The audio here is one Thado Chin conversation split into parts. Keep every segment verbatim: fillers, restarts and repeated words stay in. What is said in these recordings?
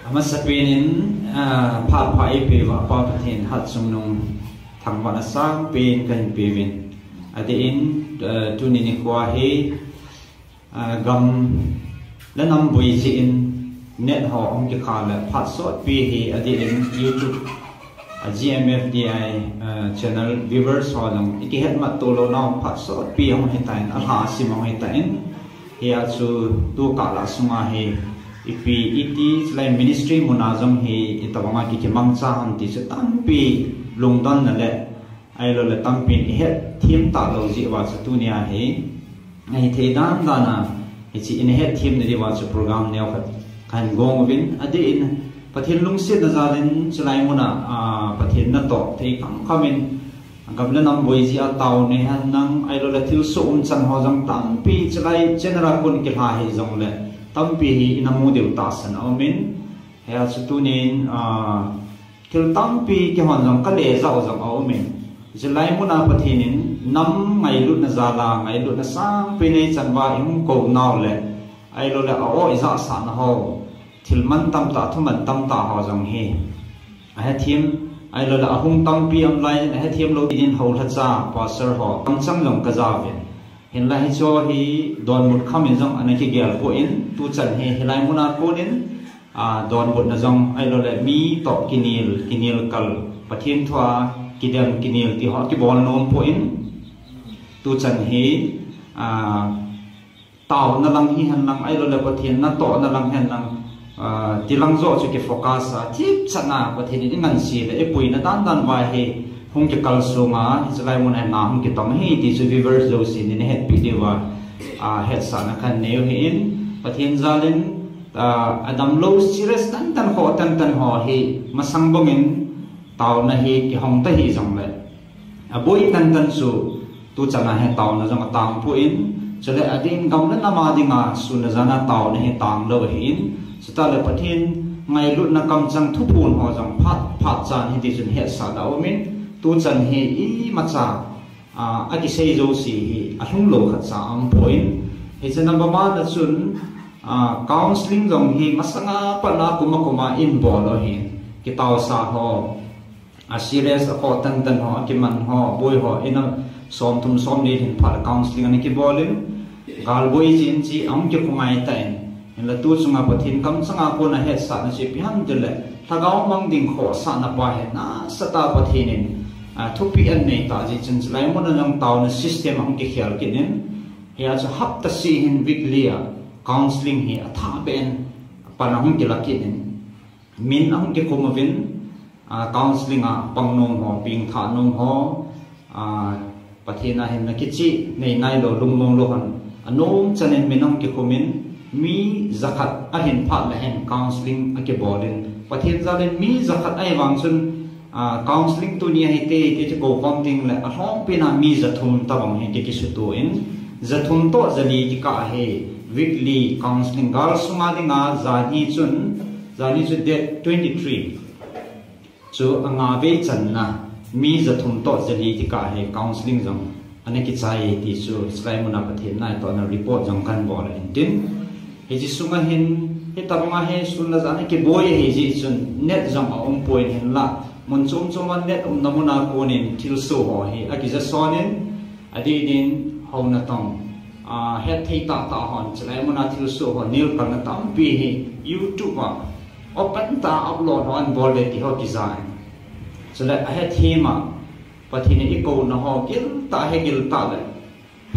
Amasapen in, ah, phat pha eipeuva Pa Pathen hatchungnung thangvahna sangpen kahin peuvin. Adeh in, ah, tuni nikho hi, ah, gam le nam boi jeh in net ho hung kikha le phat sotpi hi adeh in YouTube, ah, G M F D I, ah, channel viewers ho jong ikihet mat to lou nau phat sotpi hung hitan, alha asim hung hitan. Hia chu tukah lah sunga hi ipi iti chulai ministry muna jong hi itobanga kikimangcha ham ti chu tampi lungdonna le ahilou le tampi ihet them talou jeh uva chu tunia hi ahithei dan dan a hiche ihet them na diuva chu program neo khat kahin gong uvin, adeh in Pathen lungsetna jal in chulai muna, ah, Pathen natoh thei khamkham in gam le nam boi jeh a taona hen lang, ahilou le thilsoh umchan ho jong tampi chulai channel a kon kilha hijong le tampi hi ina mu diu tahsan aumin, hia chu tunin, ah, thil tampi kihon jong kale jao jong aumin, chulai muna Pathen in nam ngailutna jal a ngailutna sangpen eichan uva ihung kou nau le ahilou le a-o ijahsahna ho, thil mantam tah, thu mantam tah ho jong hi ahethem, ahilou le ahung tampi um lai in ahethem lou dingin houlhacha pastor ho kamchang jong kajauvin. Hinla hicheho hi donbut kham in jong ana kigel poi, tuchan hi hilai muna kon in, ah, donbutna jong ahilou le mi toh kinel, kinel kal, Pathen thu a kidem kinel ti ho kibol nom poi, tuchan hi, ah, taona lang hihen lang, ahilou le Pathen natohna lang hen lang, ah, ti lang joh chu kifocus a, thipchan a Pathen in ingansei le ipuina dan dan uva hi hung kikal sung a, hiche lai muna na hung kitong hi ti chu viewers jouse in nahetpi diuva, ah, hetsahna kahin nei u ahin, Pathen jal in, ah, adamlou serious tantan ho, tantan ho hi masang bangin taona hi kihong ta hijong le aboi tantan chu tuchan a hi taona jong atang poi, chule adeh in gam le nam a dinga sun le jan a taona hi tang lou ahin, chutah le Pathen ngailutna kamchang thuphon ho jong phat phat chan hiti chun hetsah da aumin, tuchan hi imacha, ah, akisei jouse hi alhung lou khatcha aum poi. Hiche number one na chun, ah, counselling jong hi masanga pat a kum a kum a ibol u ahin, kitaosa ho, a serious a khoh tantan ho, akiman ho, boi ho, ina somthum somli lhin phat counselling ana kibol in, galboi jin chi ahung kikhu ngai tan. Hinla tu chunga Pathen kamchang a kona hetsahna chu ipi ham itile, lhagao mang ding khohsahna pa hi nasatah a Pathen in, ah, thupeh anei tah jeh chun chulai muna jong taona system ahung kikhel kit in, hia chu hapta seh hin weekly a counselling hi athah beh in pan ahung kila kit in, min ahung kikhum uvin, ah, counselling a pang nom ho, pengthah nom ho, ah, Pathen a hinna kicheh nei nailou, lungmong lou hon anom chan in min ahung kikhum in, mi jakhat ahin phat le hin counselling akibol in, Pathen jal in mi jakhat ahivang chun, ah, counselling tuni a hite ti chu koukhom ding le alhompen a mi jathum tobang hi ki, kisuto in, jathum toh jali kikah hi weekly counselling, gal sunga dinga janhi chun, janhi chu date twenty three chu anga vei channa mi jathum toh jali kikah hi counselling jong ana kichai ti chu chulai muna Pathen naitohna report jong kahin bol ahin tin. Hiche sunga hin, hitobanga hi sun le jan a kiboi ahi jeh chun net jong aum poi, hinla mun chom chom a net umna muna kon in thilsoh ho hi akija son in, adeh in hou natong, ah, hetthei tahtah hon chulai muna thilsoh ho nelkalna tampi hi YouTube a open tah a upload ho ahin bol le ti ho kija in. Chule ahethem a Pathen in ikouna ho giltah, hegiltah le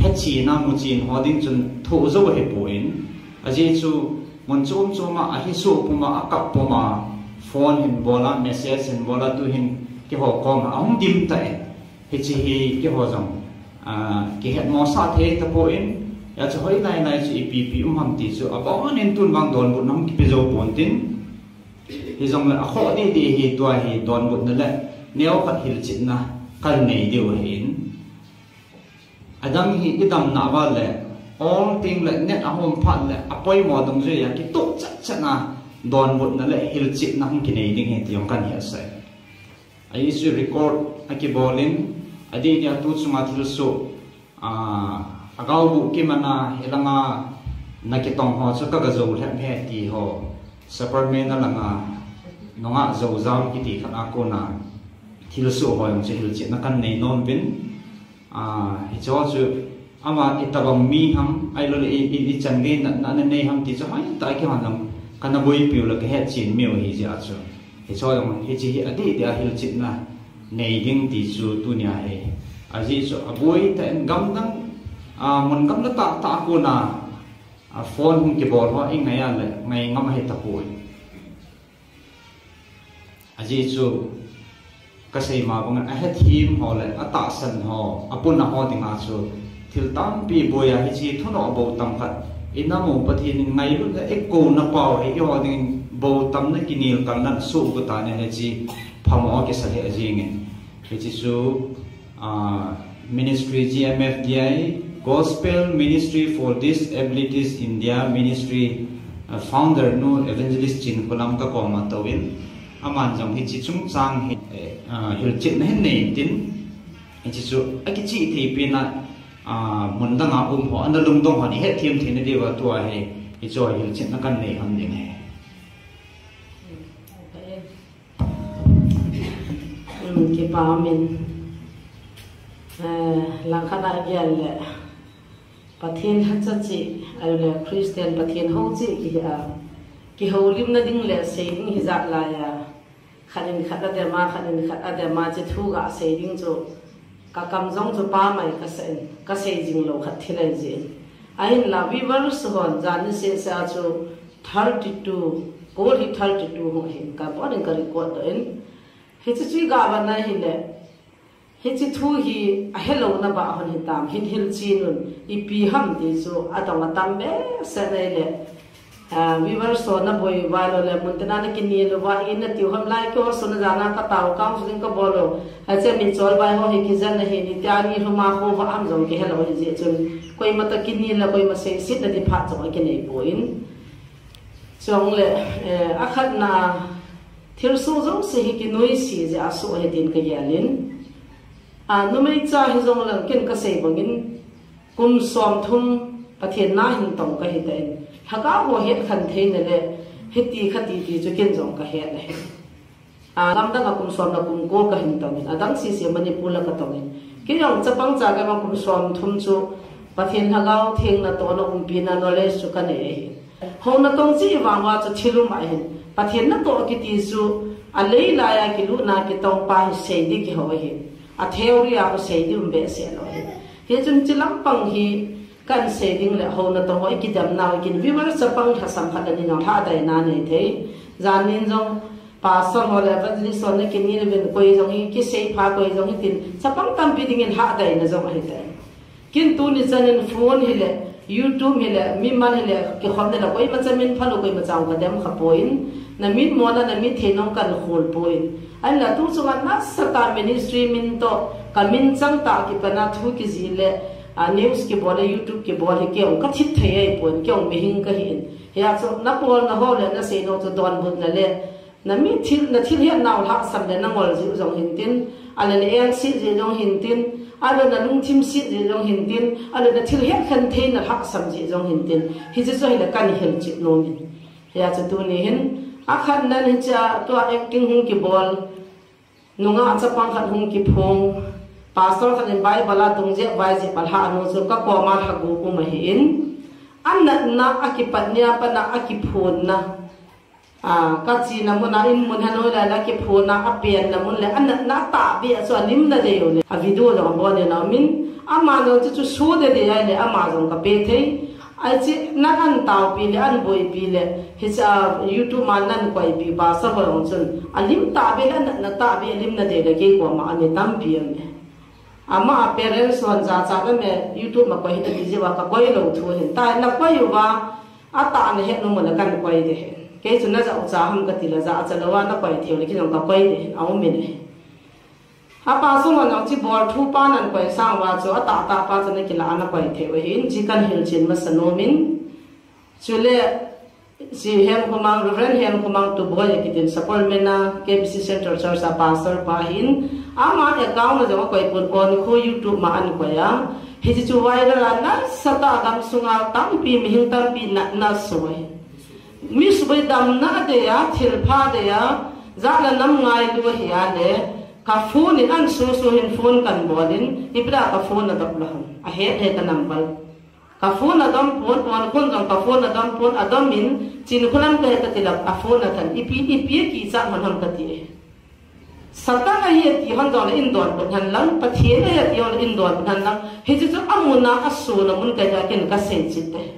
hechena muchen ho ding chun thoh jou ahipoi. Ajeh chu mun chom chom a, ahisoh pum a, akap pum a, phone hin bol a, message hin bol a, tuhin keiho koma ahung dim tan. Hiche hi keiho jong, ah, kihetmosah thei tapon, hia chu hoilai lai chu ipi ipi um ham ti chu abonin tun vang donbutna hung kipe jou pon tin. Hijongle akhoh didi hi tua hi donbutna le neokhat hilchetna kahin nei diu ahin. Adang hi idamna uva le, ol teng le net ahung phat le apoimo dungjui a kitoh chatchat a donbutna le hilchetna hung kinei ding ahi ti jong kahin hetsah e. Ajeh chu record akibol in, adeh dia tu chunga thilsoh, ah, agaobuh kiman a, hilanga nakitong ho chu kaga jou lhep e ti ho, Superman a langa nungah zozam kiti khat a kona thilsoh ho jong chu hilchetna kan nei nom uvin. Ah, hicho chu ama itobang mi ham, ahilouleh i, i, ichan gei natna ana nei ham ti chu hoitah a kihon jong kana boipiu le kahet chen miu ahi jeh a chu. Hicho jong hiche hi adih dih a hilchetna nei ding ti chu tunia hi. Ajeh chu aboi tah in gamdang, ah, mun gamla tahtah a kona, ah, phone hung kibol ho ingai a le ngai ngam ahi tapoi. Ajeh chu kasei ma bangin ahethem ho le atahsan ho, apuna ho dinga chu thil tampi boi a hiche thunoh bou tam khat. Inam u Pathen in ngailutna eikouna pau hi eiho dingin bou tamna kinel kalna soh got a hiche phamo kisa lheh jengin. Hiche chu, ah, Ministry G M F D I, Gospel Ministry for Disabilities India Ministry, ah, founder nu Evangelist Chinkholam kakoma touvin, aman jong hiche chungchang hi, eh, ah, hilchetna hin nei tin, hiche chu akichih thei pen a, ah, mun danga um ho, ana lungdong hon ihetthem theina diuva tua hi, hiche chu hilchetna kan nei hon ding ahi. Um, kipa umin. Eh, langkhat a gel le Pathen lhacha cheh, ahile Christian Pathen hou cheh kihi a. Kihoulimna ding le sei ding hijat laiya. Khat in khat adem a, khat in khat adem a, hiche thu gasei ding chu. Kakam jong chu pamai kasah in, kasei jing lou khat thil ahi jeh in. Ahinla viewers hon jan ni sehseh a chu thirty-two, call hi thirty-two hung ahin, kabon in ka record doh in. Hiche chu iga vet na hile, hiche thu hi ahelouna bah hon hitam, hin hilchen un, ipi ham ti chu adong atam behseh na hile. Ah, viewers ho naboi uva lou le, muntina nakinel uva, ina tiu ham lai keiho suna jana katao, kang su ding kabol lou. Hiche mi cholvai ho hi kijen ahin, itia nilhum a khovah ham jong kihelou ahi jeh chun. Koima toh kinel le, koima seisetna ti phat jong akinei poi. Chule, eh, akhatna, thilsoh jouse hi kinoise jeh a soh ahi tin kagel in. Ah, numeicha hijong leng ken kasei bangin, kum somthum Pathen na hin tong kahi tan. Lhagao ho hetkhen theina le, hiti khati ti chu ken jong kahet le. Ah, lamdang a kum som le kum ko kahin tong in, adang sese Manipur la katong in. Kei jong chapang cha kei ma kum somthum chu Pathen Lhagao Theng natohna umpina knowledge chu kanei ahi. Houna tong cheh vang uva chu thil um ahin. Pathen natoh kiti chu alei laiya kilutna kitong pa hi sei ding kihou ahin. A theory a khu sei ding um behseh lou ahin. Hichun hiche lampang hi kan sei ding le houna tong ho ikidem nau kin viewers chapang lhasam khat le ni jong lhadai na nei thei. Jan nin jong pastor ho le evangelist ho nakinel uvin koi jong hi kisei pha koi jong hi tin chapang tampi dingin lhadai na jong ahi tai. Kin tuni chan in phone hile, YouTube hile, mimal hile, kikhopna le koima cha min phalou koima cha kadem kha poi. Na mitmo na, na mithei nong kan khol poi. Ahinla tu chunga nasatah ministry min toh, kamin chang tah kipana thu kijih le, ah, news kibol le, YouTube kibol hi kei jong kathip thei ahi poi, kei jong mihing kahin. Hia chu nabolna ho le nasei nau chu donbutna le, na mithil, na thilhet nau lhahsam le nangol jeh u jong hintin, ahile na engse jeh jong hintin, ahile na lungthim se jeh jong hintin, ahile na thil hetkhen theina lhahsam jeh jong hintin. Hiche chu hile kan hilchet nom in. Hia chu tuni hin, akhatnan hiche a tua acting hung kibol, nungah chapang khat hung kiphong, pastor khat in Bible a dungjuiya vaijep alhah nu chu kakoma lhagu um ahin, anatna akipat nia pat a akiphonna. Ah, kachena mun a in mun hanu le la kiphonna apenna mun le anatna atahbeh a chu alimna dei u le. A video jong abon in aumin, ama jong chu chu so dede ahile ama jong kape thei. Ahi chu na antaopi le anboipi le hiche a YouTube ma nan koipi pastor ho jong chun alim tahbeh le anatna tahbeh alimna dei le kei koma ami tampi aume. Ama a parents hon jachat na me YouTube ma koi hita ti jeh uva kakoi lou thu ahin. Tua nakoi uva, atahna het nom u le kan koi ding ahi. Kei chu najah u cha ham kati le jachat lou a nakoi thei u le kei jong kakoi ding ahi, aum in ahi. A pastor hon jong hiche bol thu pa nan koi sang uva chu atahtah pa chu nakilah a nakoi thei u ahin, hiche kan hilchen masa nom in. Chule, hiche Hemkhomang, Reverend Hemkhomang Tuboi akitin Sapormeina K B C Central Church a pastor pa ahin, ama account a jong akoi pon, Onkho YouTube ma ankoi a. Hiche chu viral a nasatah a gamsunga tampi mihing tampi natna asoh ahi. Mi suboi damna adei a, thilpha adei a, jat le nam ngailu ahi a le, ka phone in an susu hin phone kan bol in, ipi dia ka phone adop lou ham. Ahet he ka number. Ka phone adom pon, pon khun jong ka phone adom pon, adom in, Chinkholam kahe kati lou, a phone athan, ipi, ipi kicha man ham kati e. Satan ahi ati hon jong le in don pon hen lang, Pathen ahi ati hon le in don pon hen lang, hiche chu amun a asuna mun kahi a ken kasei chite.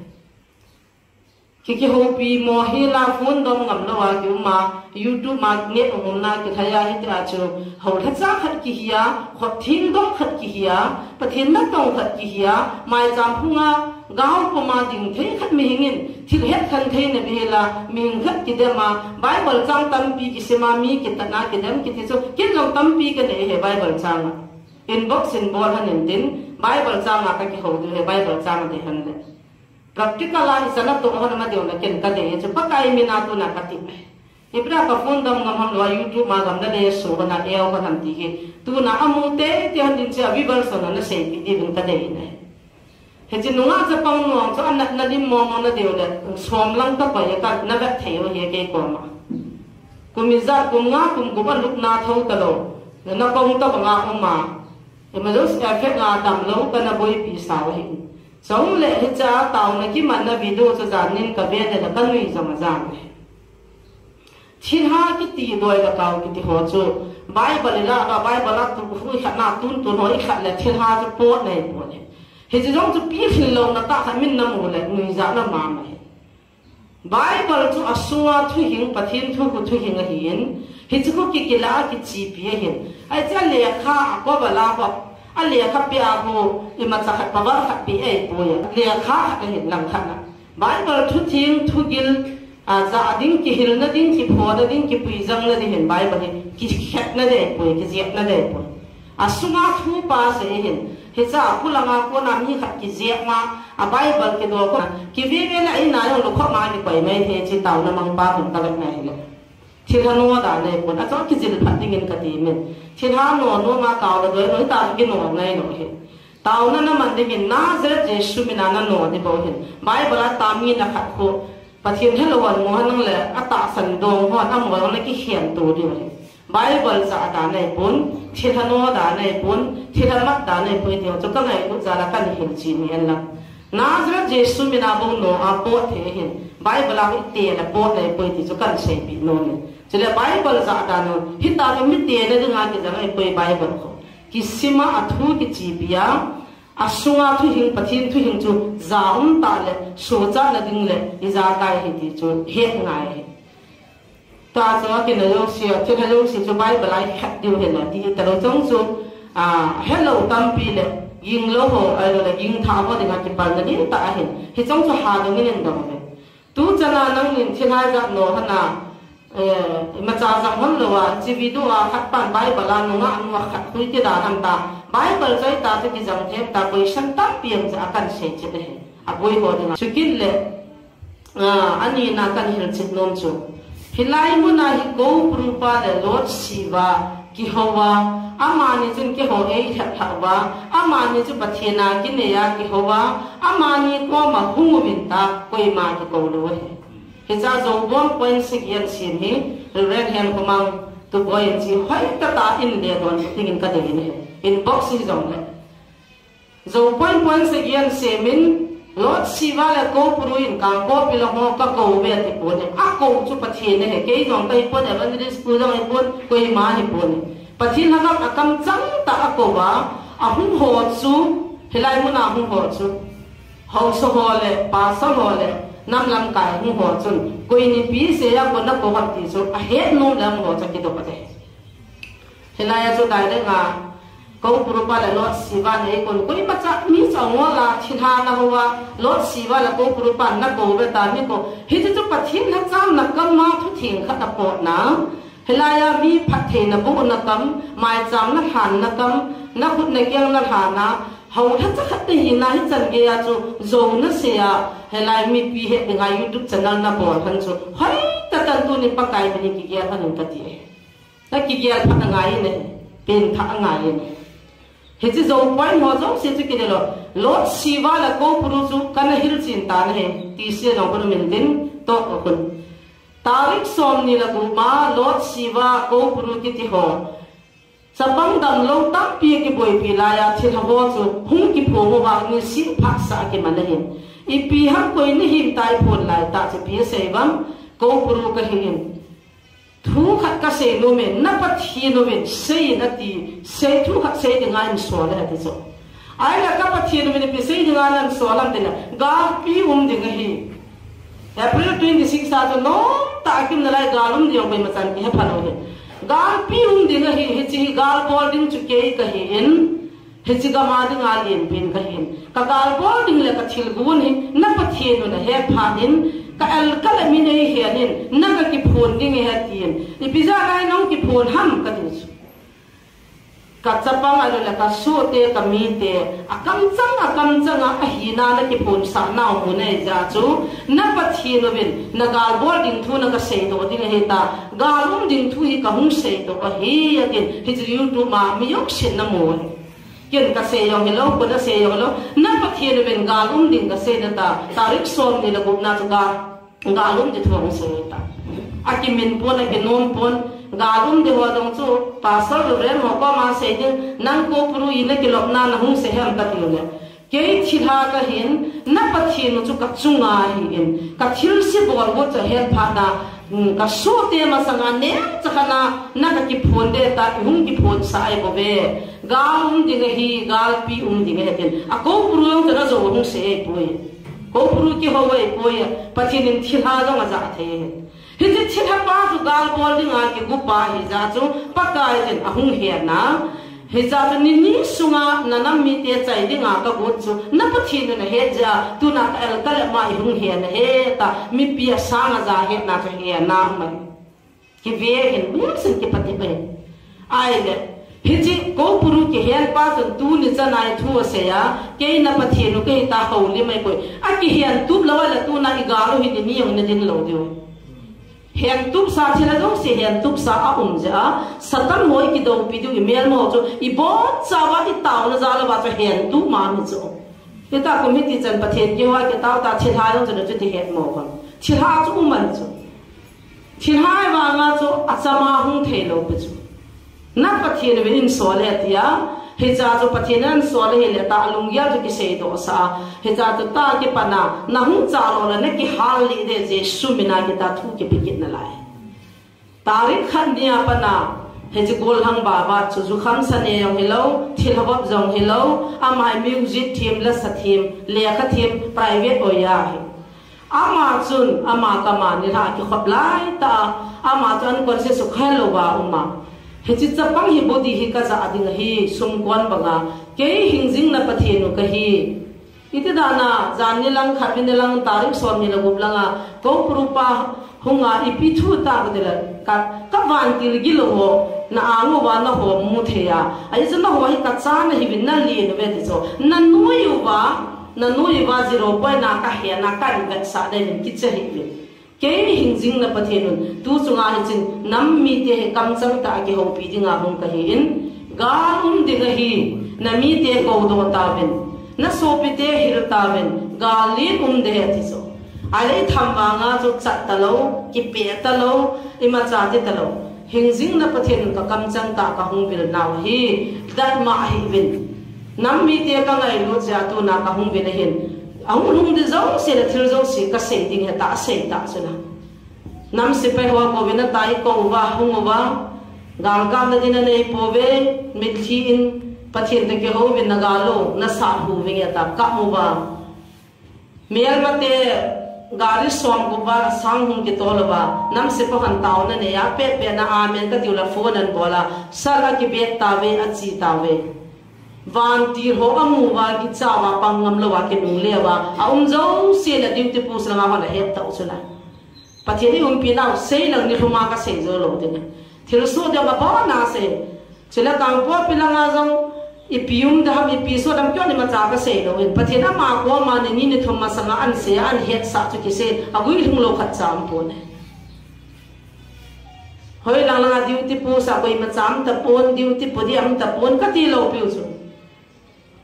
Ki, kihoupi mo hi la phone dom ngam lou a ki um a, YouTube ma nge um na ki thaya hi te a chu, hou tha cha khat kihi a, khut thing dom khat kihi a, Pathen natong khat kihi a, maicham phung a, gao pum a ding thei khat mihing in, thil het khan thei na bihela, mihing khat kidem a, Bible chang tampi kisim a, mi kitat na kidem kiti chu, ken jong tampi kanei he Bible chang a. Inbox in bol han in tin, Bible chang a ka kihou diu he, Bible chang a dei han le. Practical a hi sana to hon ma deu na ken ka dei chu Pakai mina tuna ka ti. Ipi dia ka phone dom ngam ham lou a YouTube ma gam na le so na eo ka nam ti hi. Tuna amu te te han din cha viewers na na sei pi ti bin ka dei ne. Hiche nunga chapang nuang chu anat na lim mo mo na deu le som lang ka pai ka na vet thei u hi kei koma. Kum ijat kum nga kum gup a lupna tho talou. Na kong tabang a um a. Ima jo sia phet nga damlou kana boipi sao hi. Chule hiche a taona kimanna video chu jan nin ka ve le ka nui jong ajang le. Thilha kiti doi la kau kiti ho chu Bible la ka Bible a tu hui khat na tun tun ho i khat le thilha chu pot nei pot le. Hiche jong chu pi khin lou na ta kha min na mu le nui ja na ma ma hi. Bible chu asunga thuhing, Pathen thu khu thuhing ahin, hiche khu kikila a kichepi ahin. Ahi chu a lekha a cover la khu, a lekha pe a khu, imacha khat power khat pe ahi poi a. Lekha khat ahin lang khat na. Bible thutheng, thugil, a, ja ding, kihilna ding, kiphona ding, kipuijangna ding hin Bible hi, kikhetna ding ahi poi, kijepna ding ahi poi. Asunga thu pa sei hin, hiche a khu langa kona mi khat kijep ma, a Bible kidol kona, kive ve le a ina jong lukhuh ma kikoi mai thei chi taona mang pa hung ta vet na hi le. Thilha no dan ahi pon, a chu kijil phat ding in ka ti min. Thilha no, no ma kau la doi, no ta ki no ngai no hi. Taona na man ding in Nazareth Jesu mina na no ding bou hin. Bible a tam mi na khat khu, Pathen helou hon mu hon le, a tahsan dong hon, a mu hon le kikhen to ding hi. Bible ja dan ahi pon, thilha no dan ahi pon, thilha mat dan ahi pon, ti ho chu ka ngailut jal a kan hilchen ahi lang. Nazareth Jesu mina bou no a pot thei hin, Bible a hite le pot ahi pon ti chu kan seipi nom e. Chule Bible ja dan u, hita chu mite na dinga kijang ahi poi Bible khu. Kisim a, a thu kichepi a, asunga thuhing, Pathen thuhing chu ja um ta le, sochatna ding le, ijakai hi ti chu het ngai hi. Tua chu a kina jouse, thilha jouse chu Bible a i khat diu hi na ti hi talou chong chu, a, helou tampi le, ging lou ho, ahilou le, ging tha ho dinga kipalna ding tah ahin. Hichong chu ha dong in in dong le. Tu chana nangnin thilha jat no hana, eh, imacha jang hon lou a, chi video a khat pan Bible a nunga nua khat hui ti dan ham ta. Bible choi ta chu kijang them ta, question tampi ang cha kan sei chet ahi. A boi ho dinga. Chukit le, a, ani na kan hilchet nom chu. Hilai muna hi Koupuru pa le Lord Shiva kihou a, amani chun kihou ei lhep lhep uva, amani chu Pathen a kinei a kihou a, amani koma hung uvin ta, koima kikou lou ahi. Hiche a Joubon point sagi an sim hi, Reverend Hen Khomang tu point chi hoi tata in le don tingin ka dei ni. Inbox hi jong le. Joubon point sagi an sim in, Lord Shiva le Koupuru in kang kopi la ho ka kou ve ti pon e. A kou chu Pathen ahi, kei jong ka hi pon, evangelist pu jong hi pon, koima hi pon e. Pathen lhagao a kam chang ta a kou a, a hung ho chu, hilai muna hung ho chu. Haosa ho le, pastor ho le, nam lamkai hung ho chun, koi nipi sei a kona kou ham ti chu, a het nom le hung ho chu kidop a te. Hilai a chu direct a, Koupuru pa le Lord Shiva nei kon, koimacha mi chang ngol a, thilha na hou a, Lord Shiva le Koupuru pa na kou ve ta mi kou. Hiche chu Pathen lhacham na kam a thutheng khat a potna. Hilai a mi phattheina bohna kam, maicham na lhanna kam, na khut na keng na lhanna, hou lhacha khat na hina hichan gei a chu, jou na sei a, hilai mipi het dinga YouTube channel na bol han chu, hoi tatan tuni Pakai min in kigel han in ka ti e. Na kigel phat angai in e, pen phat angai in e. Hiche Joubon ho jouse chu kidei lou. Lord Shiva le Koupuru chu kana hilchen ta na he. Ti se jong kunu min din to ko kun. Tarik somni le gup a Lord Shiva Koupuru kiti ho, chapang damlou tampi kiboipi laiya thilha ho chu hung kiphong uva nisim phasah a kiman ahin. Ipi ham koi nahim tai phon lai tah chu ipi asei uvem, Koupuru kahin. Thu khat kasei nom e, na Pathen uvin seiyin ati, sei thu khat sei dinga eihin sol e ati chu. Ahile ka Pathen uvin ipi sei dinga nahin sol ham tile, galpi um ding ahi. April twenty six a chu nomtah a kium nalai gal um ding jong koima chan kihe phalou ahi. Galpi um ding ahi, hiche hi gal bol ding chu kei kahin. Hiche gam a dinga lenpen kahin. Ka gal bol ding le ka thilgon hi na Pathen un ahe phat in, ka el ka lem in eihen in, na ka kiphon ding ahi atin. Ipi jeh a nahung kiphon ham kati chu. Ka chapang ahilou le ka sohte, ka mite, akamchang, akamchang a, ahina na kiphonsah nau mun ahi jeh chu, na Pathen uvin, na gal bol ding thu na ka seidoh ding ahi ta, gal um ding thu hi ka hung seidoh ahi, atin, hiche YouTube a mi jousen na mu ahi. Ken ka sei jong hilou, koi in asei jong hilou, na Pathen uvin gal um ding ka sei nata, tarik somni le gup na chu ka gal um ding thu ahung sei ta. Akimin pon, akinom pon, gal um ding ho jong chu, Pastor Reverend ho koma sei ding, nang Koupuru in na kilopna na hung sei ham kati u le. Kei thilha kahin, na Pathen u chu ka chunga ahin, ka thilse bol got chu ahet phat a, um, ka sohte masanga neocha khat a, na ka kiphon ding ta, i hung kiphonsah ahi bouve. Gal um ding ahi, galpi um ding ahi tin. A Koupuru jong chu ajou ahung sei ahipoi. Koupuru kihou ahipoi. Pathen in thilha jong ajah thei ahi. Hiche thilha pa chu gal bol dinga kigo pa ahi jeh chu Pakai in ahung hen a. Hijeh chun nini sunga na nam mite chai dinga ka got chu na Pathen in ahet jeh a tuna ka el ka lem a i hung hen ahi ta, mipi asang aja hetna chu hen a um ahi. Kive hin, bimsin kipatep ahi. Ahile, hiche Koupuru kihen pa chun tuni chan a thu asei a, kei na Pathen u kahi ta houlim ahipoi. Akihen tup lou ahile tuna i gal u hi nini jong na din lou diu. Hen tupsa thilha jouse, hen tupsa a um jeh a, Satan ho i kidoupi diu, i melma ho chu, i boncha uva, i taona jal uva chu hen tup ma mi chu. Hita kum hiti chan Pathen kihou a kitao ta thilha jong chu na chuti het mo kon. Thilha chu um ahi chu. Thilha vanga chu achama hung thei lou pi chu. Na Pathen uvin eihin sol e tia, hiche chu Pathen in eihin sol e hile ta, alunggel chu kiseidoh sah a, hiche chu ta kipan a, na hung cha lou le na kihal lih ding Jesu min a kita thu kipe kit nalai. Tarik khat ni a pat a, hiche gollhang baba chu jukham sa ne jong hilou, thilha vop jong hilou, ama music them, lasa them, lekha them, private oi ahi. Ama chun, ama kama nilhah kikhop lai ta, ama chu unconscious u kha lou va um a. Hiche chapang hi body hi ka ja ding ahi, sumkon banga, kei hingjing na Pathen u kahi. Iti dan a, jan ni lang khat, ni lang tarik som ni le gup langa, Koupuru pa hung a ipi thu ta ka ti le, ka, ka vantil gilou ho, na ang uva na ho mu thei a. Ahi chu na ho hi ka cha nahiuvin na len uve ti chu. Na nui uva, na nui uva zero point a ka hen a ka invest sah ding in kicha hiuvin. Kei hingjing na Pathen un, tu chunga hichun, nam mite hi kamchang tah a kihoupi dinga hung kahi in, gal um ding ahi, na mite koudoh tauvin, na sopite hil tauvin, gal len um ding ahi ati chu. Ahile i tham vanga chu chat talou, kipe talou, imacha ti talou. Hingjing na Pathen un ka kamchang tah a ka hung vil nau hi, dat ma ahiuvin. Nam mite ka ngailut jeh a tuna ka hung vil ahin. Ahung lhung ding jouse le thil jouse ka sei ding ahi ta, asei ta chu na. Nam sepai ho kouvin atai, kou uva, hung uva. Gal kap na din anei pouve, mitlhi in, Pathen toh kihou uvin na gal u, na sat uvin ahi ta, kap uva. Melmate gari som gup val a sang hung kitol uva, nam sepai hon taona nei a, pehpeh na amen ka tiu le phone an bol a, sir a kibet tauve, achi tauve. Vantil ho amu uva, kicha uva, pang ngam lou a, kinungle uva, aum jouse le duty post langa hon ahet tau chu la. Pathen in umpi nau sei lang ni lhuma ka sei jou lou ding. Thilsoh ding abon a sei. Chule Kangpokpi langa jong ipi um ding ham, ipi soh ding ham, keiho imacha ka sei lou in. Pathen ama koma ni ni ni thum masanga ahin sei, ahin hetsah chu kisei, agui lhung lou khat cha um pon e. Hoilang langa duty post a koima cha um tapon, duty post a um tapon, kati lou piu chu.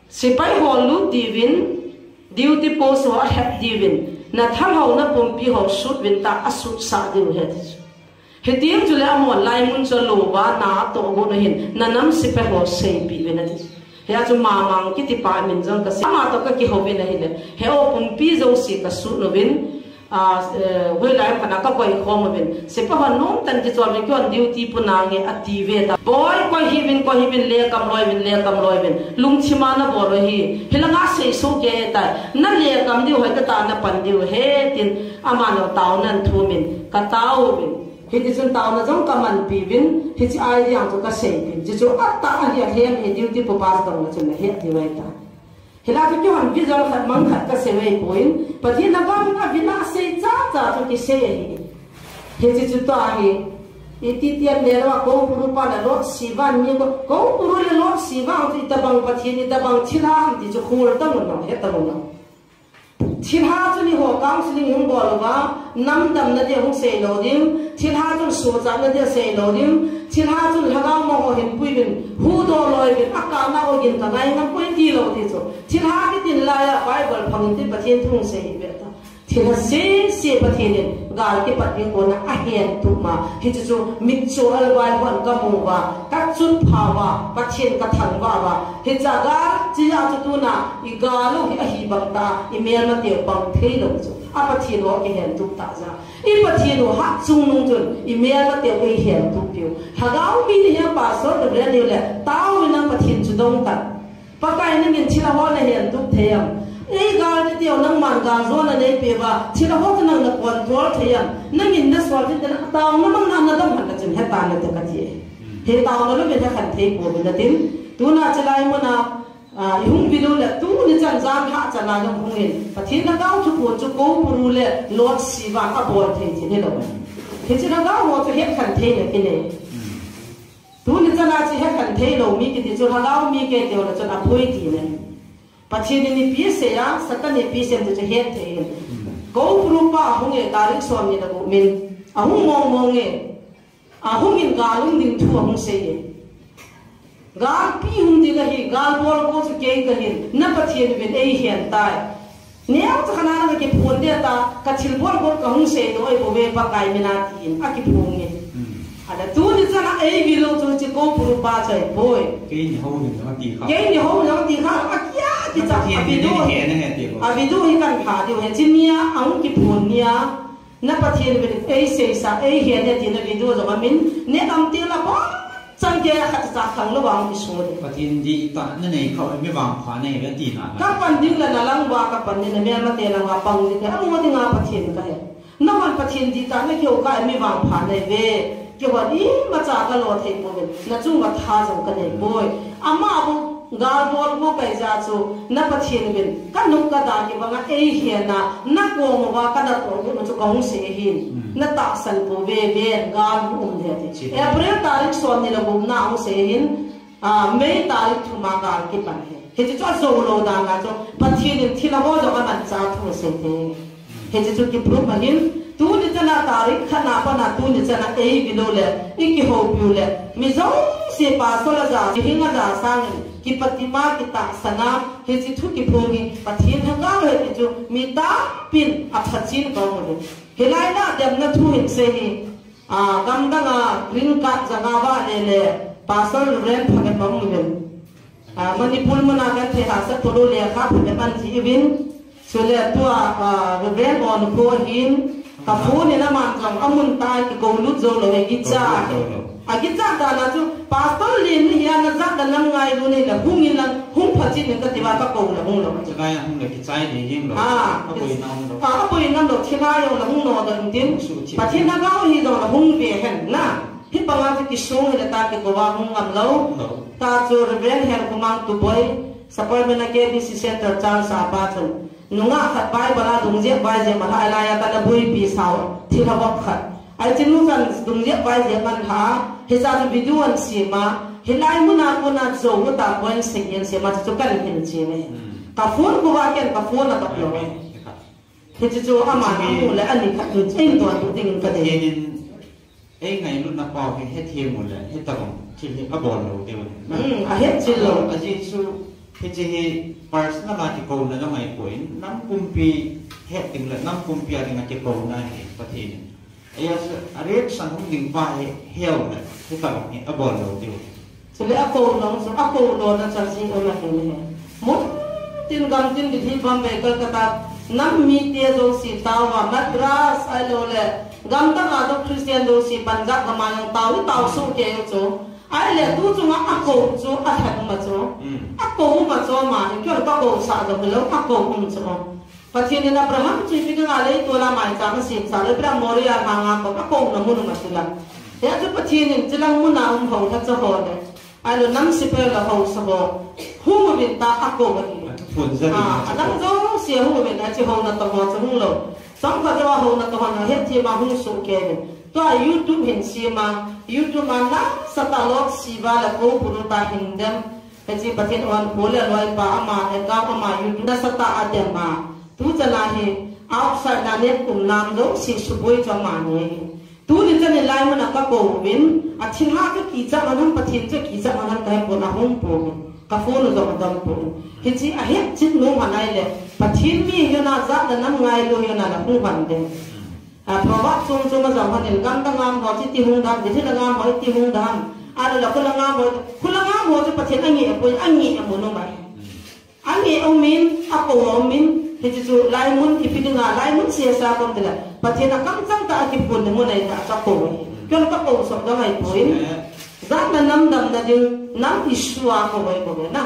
Sepai ho lut diuvin, duty post ho alhep diuvin, Na thalhou na pumpi ho sut vin ta, a sut sah diu ahi ati chu. Hitin chule amon lai mun chu louva na atoh got u hin, na nam sepai ho seipeh vin ati chu. Hia chu Mamang kiti pa min jong ka sei. Ama toh ka kihou vin ahile, he o pumpi jouse ka sut uvin, a, eh, hoilai khat a ka koi khom uvin. Sepai hon nomtah in kichol vin, kihon duty puna nge ati ve ta. Boi, koi hih vin, koi hih vin, lekam loi vin, lekam loi vin. Lungthim a na bol u hi. Hilanga sei soh kei tai. Na lekam diu hoi ta ta na pan diu ahi tin. Ama no taona in thum in, ka tao uvin. Hiti chun taona jong ka manpi uvin, hiche idea chu ka seipeh uvin. Chuchu atah a hi a hem hi duty pu pa chu dong chun na het diu ahi ta. Hilai chu kihon vision khat mang khat ka sei u ahipoi. Pathen lhagao in a vin a sei cha cha chu kisei ahi. Hiche chu tua hi. Iti tian le lou a Koupuru pa le Lord Shiva ni ko, Koupuru le Lord Shiva chu itobang Pathen, itobang thilha ham ti chu khol ta mun no, het ta mun no. Thilha chun eiho counseling hung bol uva, nam damna dia hung sei lou ding, thilha chun sochatna dia sei lou ding, thilha chun lhagao mong ho hin pui uvin, huhdoh loi uvin, akah na ogin ka ngai ngam poi ti lou ti chu. Thilha kitin laiya Bible phangin tin Pathen thu hung sei hi ve ta. Thilha sese Pathen in gal kipat ding kona ahen tup ma. Hichu chu mitcho alvai hon ka mu uva, ka chun pha uva, Pathen ka thangvah uva. Hiche gal, hiche a chu tuna, i gal u hi ahi bang ta, i melmateu pang thei lou chu. A Pathen u kihen tup ta ja. I Pathen u hat chung nung chun, i melmateu eihen tup piu. Lhagao mi ni hi a pastor Reverend ni le, tao in a Pathen chu dong ta. Pakai nangin thilha ho na hen tup thei am. Ei gal ti teu nangman gal jo na nei peh uva, thilha ho chu nang na control thei am. Nangin na sol tin tena, taona mang na na dam han na chun he ta na te ka ti. He taona lou me na khan thei po na tin. Tuna chilai muna, a, i hung vi lou le, tuni chan jan lha chan a nang hung in. Pathen lhagao chu pon chu Koupuru le Lord Shiva a bol thei ti ni lou. Hiche lhagao ho chu het khan thei na ki nei. Tuni chan a chu het khan thei lou mi kiti chu lhagao mi kei teu le chun aphoi ti ne. Pathen in ipi asei a, Satan in ipi asei em ti chu het thei in. Koupuru pa ahung e, tarik som ni le gup min. Ahung mong mong e. Ahung in gal hung ding thu ahung sei e. Galpi hung ding ahi, gal bol ko chu kei kahin, na Pathen uvin eihen tai. Neo cha khat a na kiphong de ta, ka thilbol got ka hung seidoh ahi bou ve Pakai mina tin, akiphong e. Hmm. Ahile tuni chan a eivi lou chu hiche Koupuru pa chu ahipoi. Keini houlim jong ati kha. Keini houlim jong ati kha, akia ti cha, Pathen avideo hi, avideo hi kan kha diu ahi, hiche nia, ahung kiphong nia. Na Pathen uvin eiseisa, eihen e tina video jong amin, ne kam ti la bou, chan kei a khat cha khang lou vang kisun. Pathen dihtah na nei kha, mi vangpha nei ve tina. Ka pan ding le na lang uva, ka pan ding le melmate lang uva pang ding, amu ding a Pathen ka he. Nangman Pathen dihtah na kihou kha, mi vangpha nei ve. Kihou imacha ka lo thei poi, na chung uva tha jong ka nei poi. Ama bou Gal bol ko kai ja chu, na Pathen uvin, ka nung ka da kibang a eihen a, na kom uva ka natoh got u chu ka hung sei ahin, hmm, na tahsan pou ve, ven, gal hung um ahi ti. April tarik som ni le gup na hung sei ahin, a, May tarik thum a gal kipan ahi. Hiche chu ajou lou dan a chu, Pathen in thilha ho jong amanchah thu asei te. Hiche chu kiproof ahin, tuni chan a tarik khat na pat a tuni chan a eivi lou le, i kihoupi u le, mi jouse pastor aja, hing aja sangin, kipatima, kitahsana, hiche thu kiphong hi, Pathen lhagao ahi ti chu, mi tampin aphachen ka um uve. Hilai na demna thu hin sei hi, a, gamdang a green card janga va le le, Pastor Reverend Phagen ma um uve. A, Manipur muna kan thei hahsat tolou le kha phaten an ji uvin. Chule tua, a, Reverend Onkho hin, ka phone in aman jong amun tai kikou lut jou lou, akicha. Kikou lut jou lou. Akicha dan a chu, Pastor Len ni hi a na jat dan lam ngailu ni le, hung in lang, hung phachen in kati uva kakou le hung lou. Chulai a hung le kichai ding jeng lou. A, aboina um lou. A, aboina um lou, thilha jong le hung nodoh intin. Pathen lhagao hi jong le hung ve hen na. Hibanga chu kisong hile ta kikou a hung ngam lou. Lou. Ta chu Reverend Helkhomang Tuboi, Sapermeina K B C Centre chang sa pa chun. Nungah khat Bible a dungjet vaijet ma lhai lai a kana boipi sao, thilha vop khat. Ai chinu chan dungjet vaijet man lha, hicha chu video an sem a, hilai muna kona jou u ta point sagi an sem a, chu kan hin che ne. Hmm. Ka phone kova ken ka phone a kap lou. Hiche chu ama amu le ani khat chu eidonbut ding in ka dei. Pathen in eingailutna pau hi hethem u le, hitabang thil hi abol lou diu ahi. Hmm, ahetchil lou. Ajeh chu, hiche hi personal a kikouna jong ahipoi, nam pumpi het ding le nam pumpi a dinga kikouna hi Pathen in. Eia chu a reaction hung ding pa hi heu le, hitabang hi abol lou diu. Chule akou nung chu, akou lona chu ajeh um ahi. Mun tin gam tin Delhi, Bombay, Kolkata, nam mite jouse taova, Madras ahilouleh gamdang a jong Christian jouse Punjab gam a jong tao, tao soh kei u chu. Ahile tu chunga akou chu, alhen um a chu. Hmm. Akou um a chu ama hi, kei kakou sah jong hilou, akou um chu. Pathen in Abraham chu ipi dinga leitol a maicham asem sah le, ipi dinga Moria lhang a kou, akouna mun um a chu la. Hia chu Pathen in chulang mun a um houlhacha ho le, ahilou nam sepai le haosa ho, hung uvin tia akou ahi. Aphun jat in. Ah, adang jouse hung uvin, achu houna toh ho chu hung lou. Chomkhat jou a houna toh ho na hetthem a hung soh kei uvin. Tua YouTube hin sem a, YouTube a nasatah a Lord Shiva le Kou Punu tia hin dem. Hiche Pathen in pu le loipa ama, account ama, YouTube nasatah a adem a. Tu chan a hi, outside a net um nam jouse suboi chu amani ahi. Tuni chan in laimun a kakou uvin, athilha chu kicha man ham, Pathen chu kicha man ham kahepon, ahung pouvin. Ka phone u jong adom pouvin. Hiche ahet chet nom hon ahile, Pathen mi hina jat le nam ngailu hina la hung hon ding. A, Proverbs chung chung a jong hon in, gamdang a um ho chu iti hung dem, Delhi lang a um ho iti hung dem. Ahilou le, khulang a um ho, khulang a um ho chu Pathen angeh poi, angeh mun um ahi. Angeh um in, akou um in, hiche chu laimun ipi dinga, laimun sesa kom tile, Pathen a kamchang tah a kiphun ding mun ahi tia kakou ahi. Kei kakou soh ding ahipoi. Jat le nam damna ding, nam issue a kou ahi bou ve na.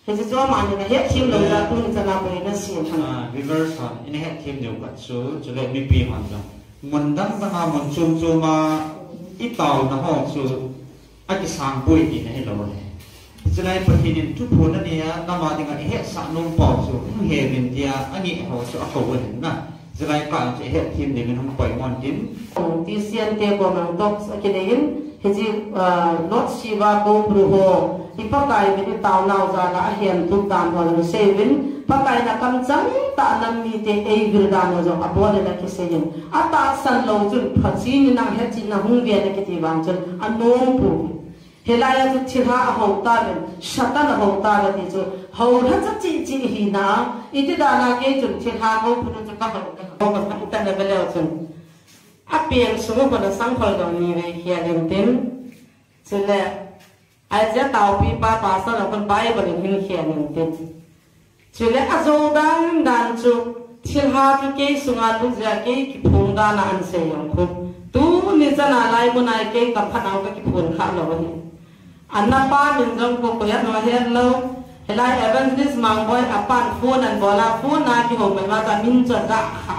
Hiche chu amani na hetthem lou jeh a tuni chan a bou na sem hon. Ah, viewers hon, ina hetthem diu khat chu, chule mipi hon jong. Mun dang dang a, mun chom chom a, itaona ho chu, akisang poi tina hilou le. Chulai Pathen in thuphon anei a, nam a dinga ihetsah nom pau chu, hung he uvin tia, angeh ho chu akou ahin na. Chulai kah chu ihetthem diuvin hung poimo in tin. Christian te kom a talks akinei in, hiche, ah, Lord Shiva Kou Punu ho, i Pakai min i taonau jal a ahen tup dan ho jong sei uvin, Pakai in akamchang tah a nam mite eivil dan ho jong abol in akisei in. Atahsan lou chun Pathen in nang hetchetna hung ve in akiti vang chun anom pou. Hilai a chu thilha ahou tauvin, Satan ahou tauve ti chu, houlhacha cheh cheh hina, iti dan a kei chun thilha Kou Punu chu kahou, kahou, kahou, kahou, na ve leu chun. Apen sung a kon a sangkhol dong ni vei khel in tin. Chule, ahi jeh a taopi pa, pastor a kon Bible in hin khel in tin. Chule ajou dan dan chu, thilha chu kei sunga lut jeh a kei kiphong dan a ahin sei jong khu. Tuni chan a laimun a kei kaphah a kakiphong kha lou ahi. Ana pa min jong khu koiya nu ahet lou. Hilai Evangelist Mangboi apan phone ahin bol a, phone a kihou mai ma ta min chu ajah kha.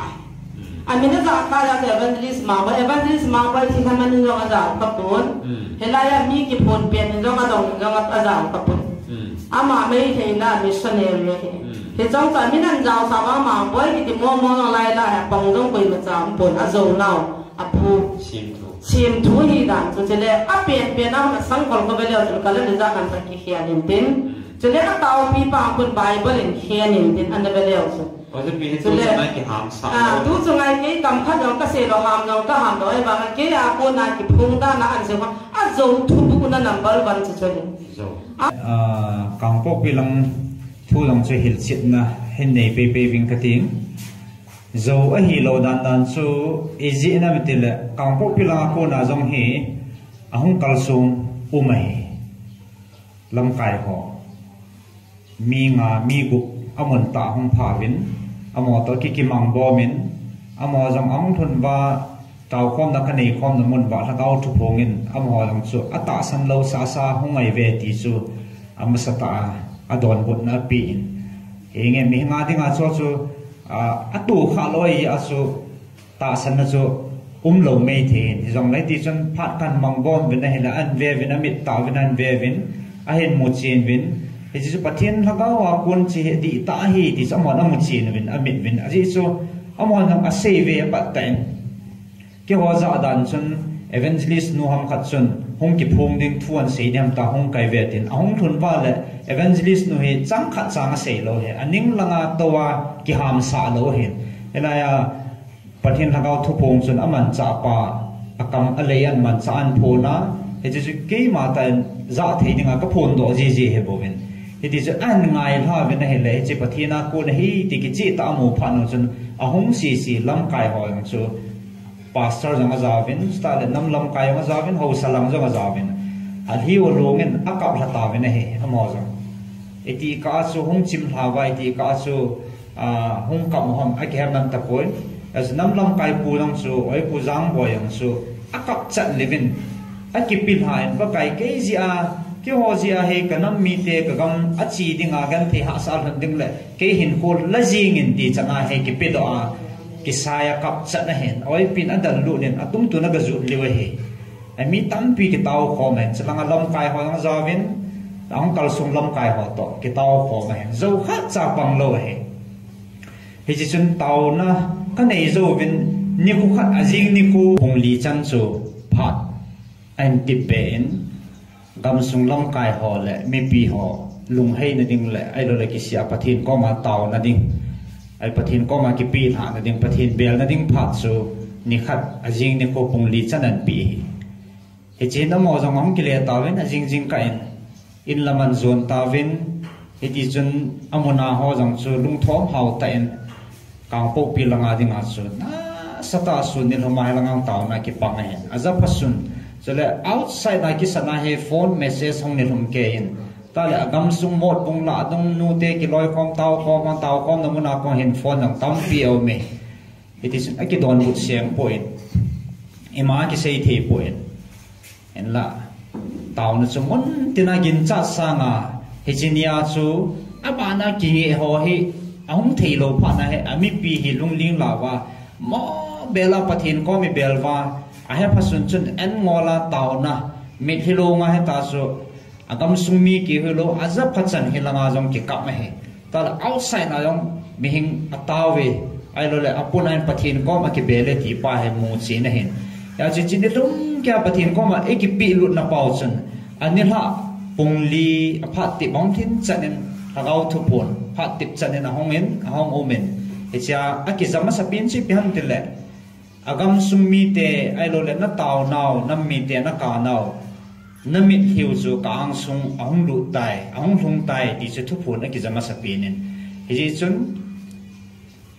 Amin ajah kha jeh a Evangelist Mangboi, Evangelist Mangboi thilha man in jong ajao kha pon. Hmm. Hilai a mi kiphong pen in jong adong in jong ajao kha pon. Hmm. Ama Meitei na missionary ahi. Hmm. Hiche jong chu amin ahin jaosah uva Mangboi kiti momo jong lai lai a pang jong koima cha um pon, ajou nau, aphu. Semthu. Semthu hi dan chu chule apen pen a hung a sangkhol kho ve leu chun ka la le ja kan ta kikhel in tin. Hmm. Chule ataopi pa a kon Bible in khel in tin ana ve leu chu. Aw, chu pi hi tu chuleh, chunga kiham sa ah, lo. Tu chunga kei kam khat jong kasei lou, ham jong kaham lou, ahivang a kei a kona kiphong dan a ahin sei ho, ajou thubuh na number one chu chu ahi. Jou. Ah. Ah, Kangpokpi lang thu jong chu hilchetna hin nei pei pei ving kati. Jou ahilou dan dan chu ijeh inem itile, Kangpokpi lang a kona jong hi ahung kalsong um ahi. Lamkai ho. Mi nga, mi gup, amun tah hung phah uvin, amaho toh kiki mang bom in, amaho jong ahung lhun uva, taokhomna kanei khomna mun uva, Lhagao thu phong in, amaho jong chu atahsan lou sasa hung ngai uve ti chu, amasa tah a, adonbutna ape in. Hinge, mi nga dinga chu chu, a, atoh kha lou ahi a chu, tahsanna chu umlou mei thei in. Hijongle tichun phat kan mang bom uvin ahile, ahin ve uvin, amit tah uvin, ahin ve uvin, ahin mu chen uvin. Hiche chu Pathen Lhagao a kon chu hi dihtah ahi ti chu amahon amu chen uvin, amit uvin. Ajeh chu amahon jong asei uve apat tah in. Keiho jah dan chun evangelist nu ham khat chun hung kiphong ding thu ahin sei ding ham tia hung kai uve tin. Ahung lhun uva le evangelist nu hi chang khat chang asei lou ahi. Aning langa tou a kihamsah lou ahi. Hilai a Pathen Lhagao thu phong chun amanchah pa, akam alei in manchah ahin phong a, hiche chu keima tah in jah thei dinga kaphondoh jiji ahi bouvin. Hiti chun ahin ngailha uvin ahile, hiche Pathen a kon ahi ti kicheh tah a amu phat un chun, ahung sese lamkai ho jong chu pastor jong ajaovin, chutah le nam lamkai jong ajaovin, haosa lang jong ajaovin, alhiu alung in akap lha tauvin ahi, amaho jong. Iti kah a chu hung chimlha uva, iti kah a chu, ah, hung kap u ham, akihe man tapon. Achu nam lamkai pu jong chu, oi Pu Jangboi jong chu, akap chat lheh uvin, akipi lhan, Pakai, kei jeh a, keiho jeh a hi ka nam mite, ka gam a che dinga genthei hahsa lhon ding le kei hinkho la jing in ti chan a hi kipedoh a, kisai a kap chat ahin, oipin adel lut in, atum tun aga jot lheh u ahi. Ami tampi kitao khom ahin, chulang a lamkai ho jong ajaovin, ahung kalsong lamkai ho toh kitao khom ahin, jou khat cha pang lou ahi. Hiche chun taona kanei jouvin, nikho khat ajing nikho pung li chan chu phat ahin tip be in, gamsung lamkai ho le mipi ho lungheina ding le, ahilou le kisih a Pathen koma taona ding, ahi Pathen koma kipehlhahna ding, Pathen belna ding phat chu nikhat ajing nikho pung li chan ahin pe ahi. Hiche hin amaho jong ahung kile tauvin, ajing jingkah in, in lam ahin jon tauvin, hiti chun amun a ho jong chu lungthom hao tah in, Kangpokpi langa dinga chu nasatah a sun nilhum a hi langa taona kipang ahin. Ajapha sun, chule outside a kisan a hi phone message hung nilhum kei in. Chutah le agamsung Motbung lah dung nute kiloikhom, taokhom, taokhomna mun a kon hin phone jong tampi aum e. Hiti chun akidonbut seng poi. Ima kisei thei poi. Hinla, taona chu mun tina ginchat sanga, hiche nia chu, abana kingeh ho hi, ahung theilou phat na hi, amipi hi lungling louva, mobel a Pathen kom ibel uva, ahepha sun chun an ngol a taona, mitlhi lou nga hita chu, agamsung mi kihilou, ajapha chan hi langa jong kikap ahi. Chutah le outside na jong mihing atao uve, ahilou le apun a hin Pathen kom akibel e ti pa hi muchen ahin. Hijeh chun nilhum keiya Pathen koma eikipehlut na pau chun, anilhah pung li aphat tep ahung lhin chan in, Lhagao thuphon phat tep chan in ahung in, ahung um in. Hichea akija masapen chu ipi ham itile, agamsung mite, ahilou le nataonau, nam mite nakanau, namitlhiu chu ka angsung ahung lut tai, ahung lhung tai ti chu thuphon akija masapen in. Hijeh chun,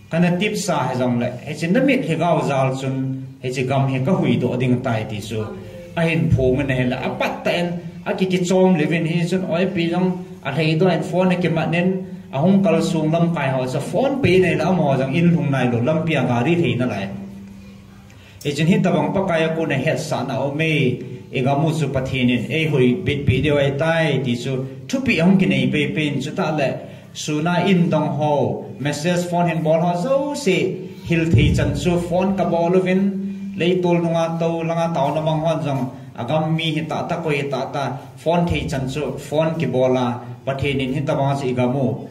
kana tepsa hijongle, hiche namitlhi gao jal chun, hiche gam hi kahuhdoh ding tai ti chu, ahin phong in ahile, apat tah in, akikichom lheh uvin hichun, oipi jong, alheidoh in phone akimat in, ahung kalsong lamkai ho chu, phone pei in ahile, amaho jong in lhung nailou, lampi a gari lhei nalai. Hichun hitabang Pakai a kona hetsahna aume, igam u chu Pathen in eihuhbitpeh diu ahitai ti chu, thupeh ahung kinei peipen, chutah le, suna in dong ho, message phone hin bol ho jouse, hil thei chan chu phone kabol uvin, leitol nunga tou langa taona mang hon jong, agam mi hitah tah koi hitah tah, phone thei chan chu phone kibol a, Pathen in hitabang chu igam u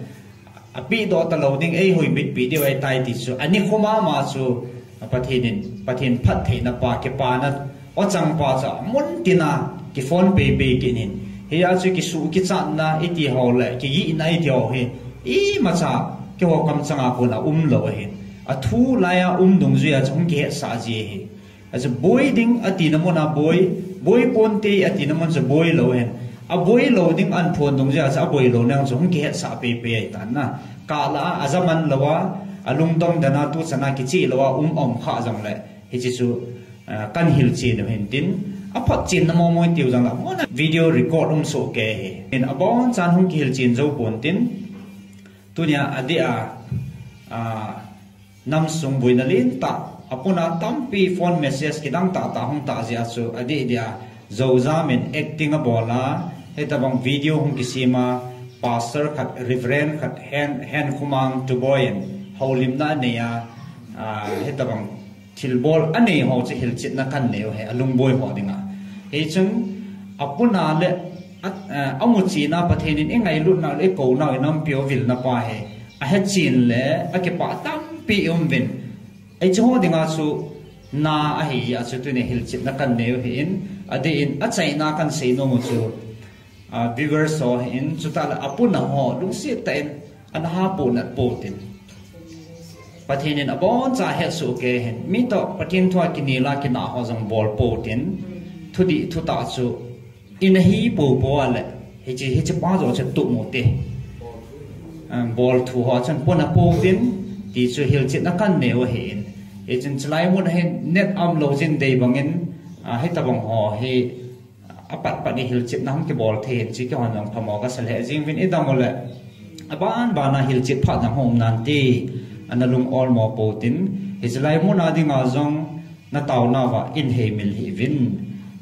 apehdoh talou ding, eihuhbitpeh diu ahitai ti chu, anikhoma ma chu, Pathen in, Pathen phattheina pa, kipana, ochang pa chu, mun tina, kiphone peipei kit in. Hia chu kisuh kichatna, iti ho le, kigihna iti ho hi, imacha, keiho kamchanga kona umlou ahin. Athu laiya um dungjuiya chu hung kihetsah ji ahi. Achu boi ding atina muna boi, boi ponte atina mun chu boi lou ahin. Aboi lou ding ahin phon dungjuiya chu aboi lou nang chu hung kihetsah peipei ahitan na. Kah lah a, ajaman louva, alungdong dan a tuchan a kicheh louva um aum kha jongle, hiche chu, ah, kahin hilchen u ahin tin, aphatchenna momo itiu jongle, muna video record um soh kei ahi. Hin abonchan hung kihilchen jou pon tin, tunia adeh a, ah, namsung boina lentah, apuna tampi phone message kidang tahtah hung tah jeh a chu adeh deh a, joujam in acting abol a, hitabang video hung kisem a, pastor khat, reverend khat, Hen, Henkhomang Tuboi in houlimna anei a, ah, hitabang thilbol anei ho chu hilchetna kahin nei u ahi, alungboi ho dinga. Hichun, apuna le, a, ah, amuchena Pathen in eingailutnau le eikonau inampiu vilna pa hi, ahechen le, akipah tampi um uvin. Hiche ho dinga chu na ahi jeh a chu tunia hilchetna kahin nei u ahin, adeh in achaina kahin seinom u chu, ah, viewers ho ahin, chutah le apuna ho, lungset tah in, ana hapoh nat pou tin. Pathen in aboncha ahetsoh kei ahin, mi toh Pathen thua kinel a kinah ho jong bol pou tin, thudih thutah chu, ina hi poupou a le, Hiche, hiche pa joh chu tup u te. Bol thu ho chun puna pou tin, ti chu hilchetna kanei u ahin. Hichun chulai mun a hin net umlou jing dei bangin, hitobang ho hi apatpat in hilchetna hung kibol thei hin, hiche kihon jong phamo kasa lheh jing uvin, idam uleh aban bana hilchet phat jong hung um nante, ana lung olmo pou tin, hiche lai mun a dinga jong nataonauva in heimil hih uvin.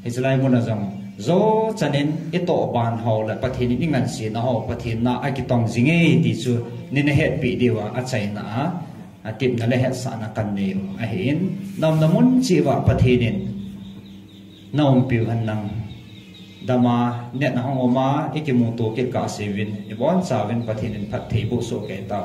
Hiche lai mun a jong, jochan in itoh ban ho le Pathen in ingansena ho, Pathen na akitong jinge ti chu nei nahetpeh diuva achaina a, atepna le hetsahna kanei u ahin, naumna mun cheh uva Pathen in naumpiu hen lang. Dama net ahung um a, ikimuto kit kahseuvin, ibonchauvin Pathen in phatthei boh soh kei tau.